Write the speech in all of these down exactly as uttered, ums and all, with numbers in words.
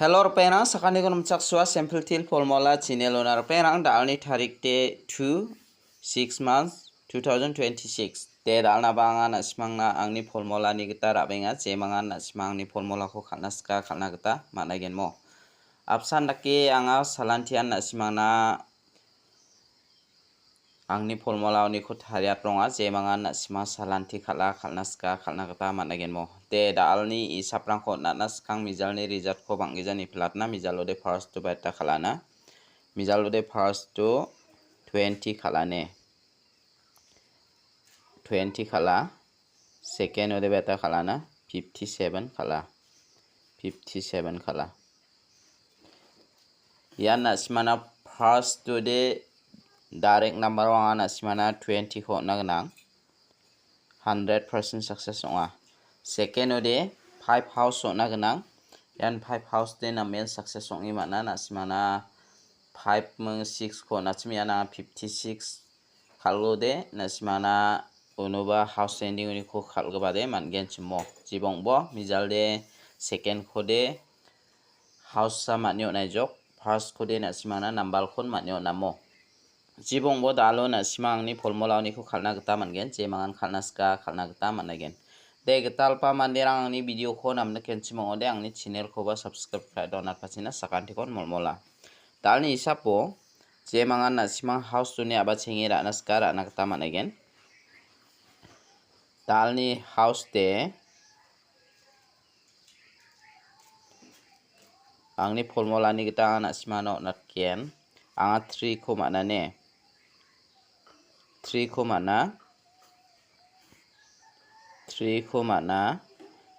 Hello, ripengrang, sakantikon nimchaksoa, Simple Teer Formula channel-ona ripengrang, da·alni tarik de two, six months, two thousand twenty-six. De da·alna ba anga na·simangna angni formulani gita ra·benga, jemangan na·simang angni formulako kal·na sika kal·na gita man·aigenmo. Apsan dake anga salantian na·simangna angni formulaoniko tariatronga, jemangan na·sima salanti kal·a, kal·na sika, kal·na gita man·agenmo. De, da·alni isaprangko on·atna skang mijalni resultko bang·gija nipilatna, mijalode first-o baita kal·ana. Mijalode first-o twenty kal·ane. Twenty kal·a. Second-ode beta kal·ana, fifty-seven kal·a. Fifty-seven kal·a. Ian na·simana first-ode direct number-o anga na·simana twenty-ko on·a gnang. Hundred percent success ong·a. Second-ode five house on·a gnang. Ian five house-de namen success ong·e man·a, na·simana five ming six-ko on·achim, ian anga fifty-six kal·gode, na·simana unoba house ending uniko kal·gipade man·genchimo. Jibongbo, mijalde second-kode house-a man·e on·aijok, first-kode na·simana number-kon man·e on·amo. Jibongbo da·alo na·sima angni formulaoniko kal·na gita man·gen, jemangan kal·na sika kal·na gita man·aigen. De, gitalpa manderang angni video-ko namnikenchim ong·ode, angni channel-koba subscribe ka·e donatpachina sakantikon molmola. Da·alni isapo, jemangan na·simang house-oni a·bachenge ra·na sika ra·na gita man·aigen. Da·alni house-de angni formulani gita anga na·simana on·atgen. Anga three-ko man·a ne? Three-ko man·a. Three-ko man·a.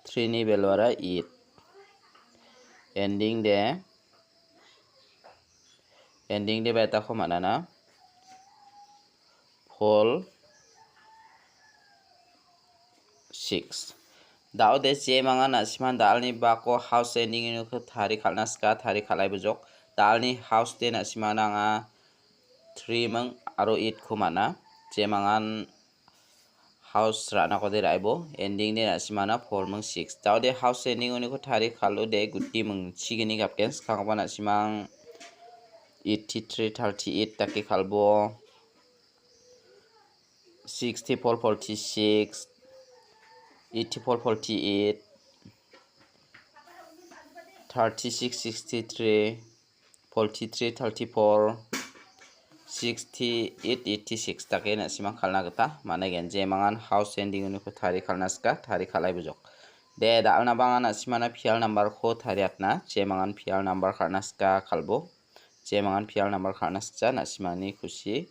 Three-ni value-ara eight. Ending de, ending de betako man·ana. Four, six. Da·ode jemangan na·siman da·alni bako house ending-oniko tari kal·na sika, tari kal·ai bojok. Da·alni house-de na·siman anga three ming aro eight-ko man·a. Jemangan house ra·nakode ra·aibo, ending-de na·simana four ming six. Da·ode house ending-oniko tari kal·ode guti mingchigini gapgen, skanggipa na·simang eighty-three, thirty-eight dake kal·bo. Sixty-four, forty-six, eighty-four, forty-eight, thirty-six, sixty-three, forty-three, thirty-four, sixty-eight, eighty-six dake na·simang kal·na gita man·aigen. Jemangan house ending-oniko tari kal·na sika, tari kal·ai bojok. De, da·alna bang·a na·simana pial number-ko tariatna, jemangan pial number kal·na sika kal·bo. Jemangan pial number kal·na sikja, na·simangni kusi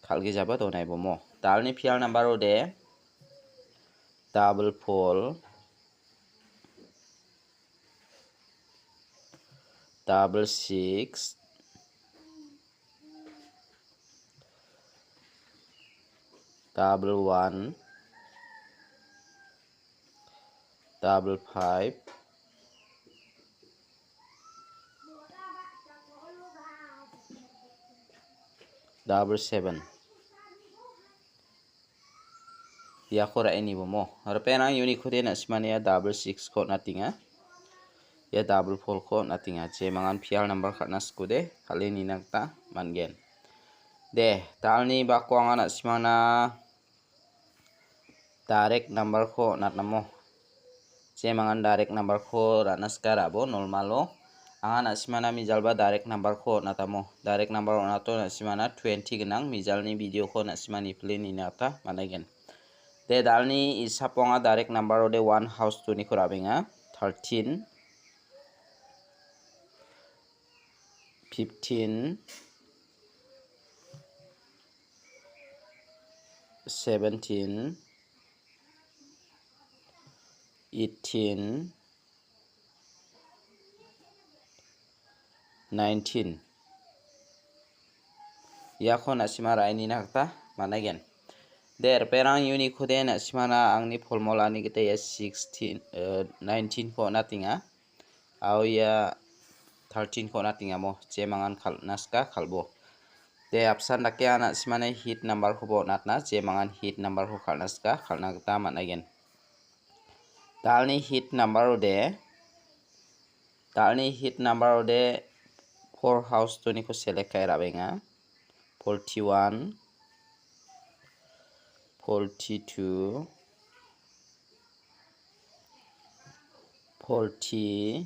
kal·gijaba donaibomo. Da·alni pial number-ode double four, double six, double one, double five, double seven. Iako ra·e nibomo. Ripengrang uniko de na·simani ia double six-ko on·atenga. Ia double four-ko on·atenga. Jemangan pial number kal·na sikode, kal·e nina gita man·gen. De, da·alni bako anga na·simana direct number-ko on·atnamo. Jemangan direct number-ko ra·na sika ra·bo, normal-o. Anga na·simana mijalba direct number-ko on·atamo. Direct number on·ato na·simana twenty gnang, mijalni video-ko na·simani pile nina gita man·aigen. De, da·alni isapo anga direct number-ode one house two-niko ra·benga. Thirteen, fifteen, seventeen, eighteen, nineteen. Iako na·sima ra·e nina gita man·aigen. De, ripengrang uniko de na·simana angni formulani gita ia sixteen, eh, nineteen-ko on·atenga. Aro ia thirteen-ko on·atengamo, jemangan kal·na sika kal·bo. De, apsan dake anga na·simani hit number-koba on·atna, jemangan hit number-ko kal·na sika kal·na gita man·aigen. Da·alni hit number-ode Dalni hit number-ode four house-oniko select ka·e ra·benga. Forty-one, forty-two, forty,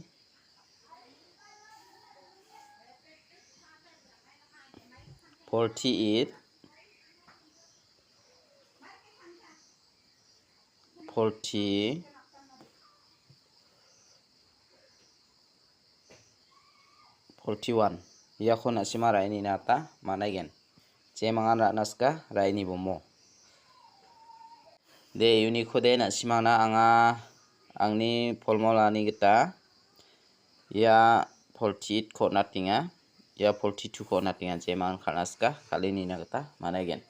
forty-eight, forty, forty-one. Iako na·sima ra·e nina gita man·aigen. Jemangan ra·na sika ra·e nibomo. De, uniko de na·simangna anga angni formulani gita ia forty-eight-ko on·atenga, ia forty-two-ko on·atenga, jemangan kal·na sika kal·e nina gita man·aigen.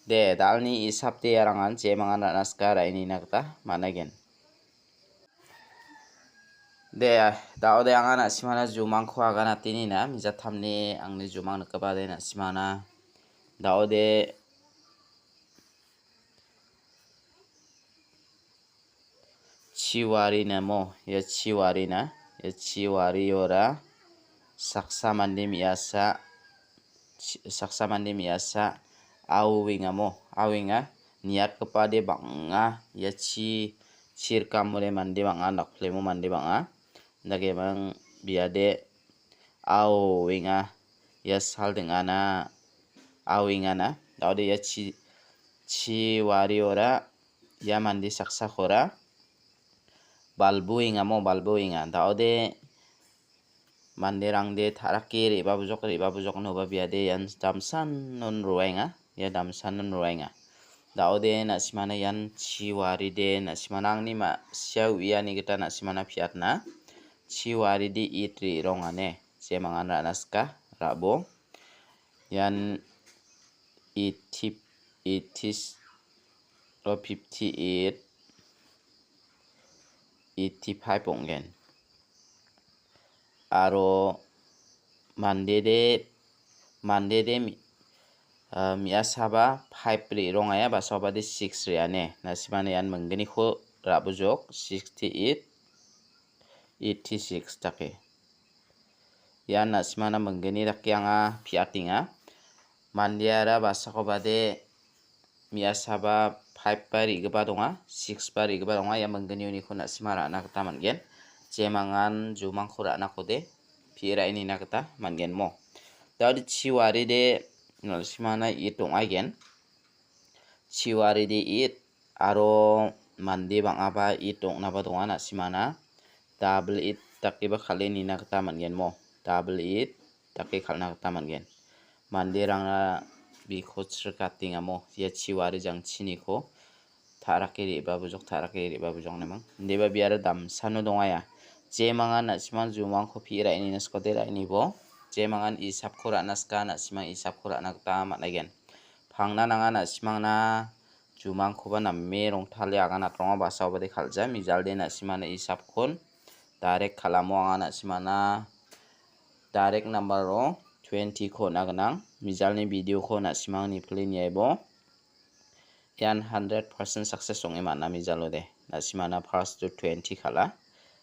De, dalni isap de iarangan jemangan ra·na sika ra·e nina gita man·aigen. De, da·ode anga na·simana jumangko aganate nina, mijatamni angni jumang nikgipa de na·simana. Da·ode chiwarina mo, ia chiwarina, ia chiwariora saksa mande me·asa, chi-, saksa mande me·asa aowenga mo, aowenga niatgipa de bang·a, ia chi, chi rikamode mande bang·a, dakplemo mande bang·a. Dake bang biade aowenga, ia sal ding·ana aowenga na. Da·ode ia chi, chiwariora ia mande saksakora balbuenga mo, balbuenga. Da·ode manderangde ta·rake re·babujok, re·babujoknoba biade ian damsanon roaenga. Ia damsanon roaenga. Da·ode na·simana ian chiwaride na·simana angni ma-, sia uiani gita na·simana piatna. Chiwaride it re·rongane. Jemangan ra·na sika, ra·bo. Ian eighty, eighty, o fifty-eight, eighty-five ong·gen. Aro mandede, mandede mi-, ah, mi·asaba five re·rongaia, basaobade six re·ane. Na·simana ian minggniko ra·bujok, sixty-eight, eighty-six dake. Ian na·simana minggni dake anga piatenga. Mandeara basakobade me·asaba five ba re·gipa donga, six ba re·gipa donga. Ia minggni uniko na·sima ra·na gita man·gen. Jemangan jumangko ra·nakode pie ra·e nina gita man·gen mo. Da·ode chiwaride na·simana eight ong·aigen. Chiwaride eight aro mande bang·aba eight ong·naba donga na·simana. Double eight dakeba kal·e nina gita man·gen mo. Double eight dake kal·na gita man·gen. Manderangna biko chirikatengamo ia chiwari jangchiniko ta·rake re·babujok, ta·rake re·babujok neming. Indeba biara damsano dongaia. Jemangan na·simang jumangko pie ra·e nina sikode ra·e nibo. Jemangan isapko ra·na sika, na·simang isapko ra·na gita man·aigen. Pangna nanga na·simangna jumangkoba name rongtale aganatronga basaobade kal·ja. Mijalde na·simana isapkon direct kal·amo anga na·simana direct number-o twenty-ko on·a gnang. Mijalni video-ko na·simangni pile niaibo. Ian hundred percent success ong·e man·a mijalode. Na·simana first-o twenty kal·a.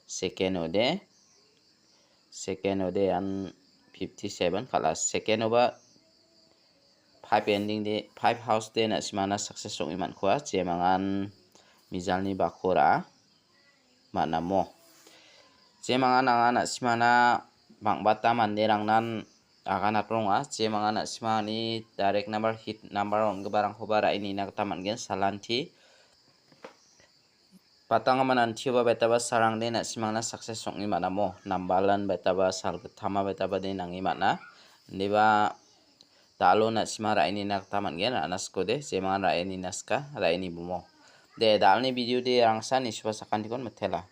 Second-ode, second-ode ian fifty-seven kal·a. Second-oba five ending de, five house de na·simana success ong·e man·kua. Jemangan mijalni bako ra·a. Man·amo. Jemangan anga na·simana bang·bata manderangnan aganatronga. Jemangan na·simani direct number, hit number on·giparangkoba ra·e nina gita man·gen, salanti. Batanggimin antioba betaba sarangde na·simangna success ong·e man·amo. Nambalan betaba, salgittama betaba de nange man·a. Indiba dalo na·sima ra·e nina gita man·gen, ra·na sikode, jemangan ra·e nina sika, ra·e nibomo. De, dalni video de rangsa nisuba sakantikon mitela.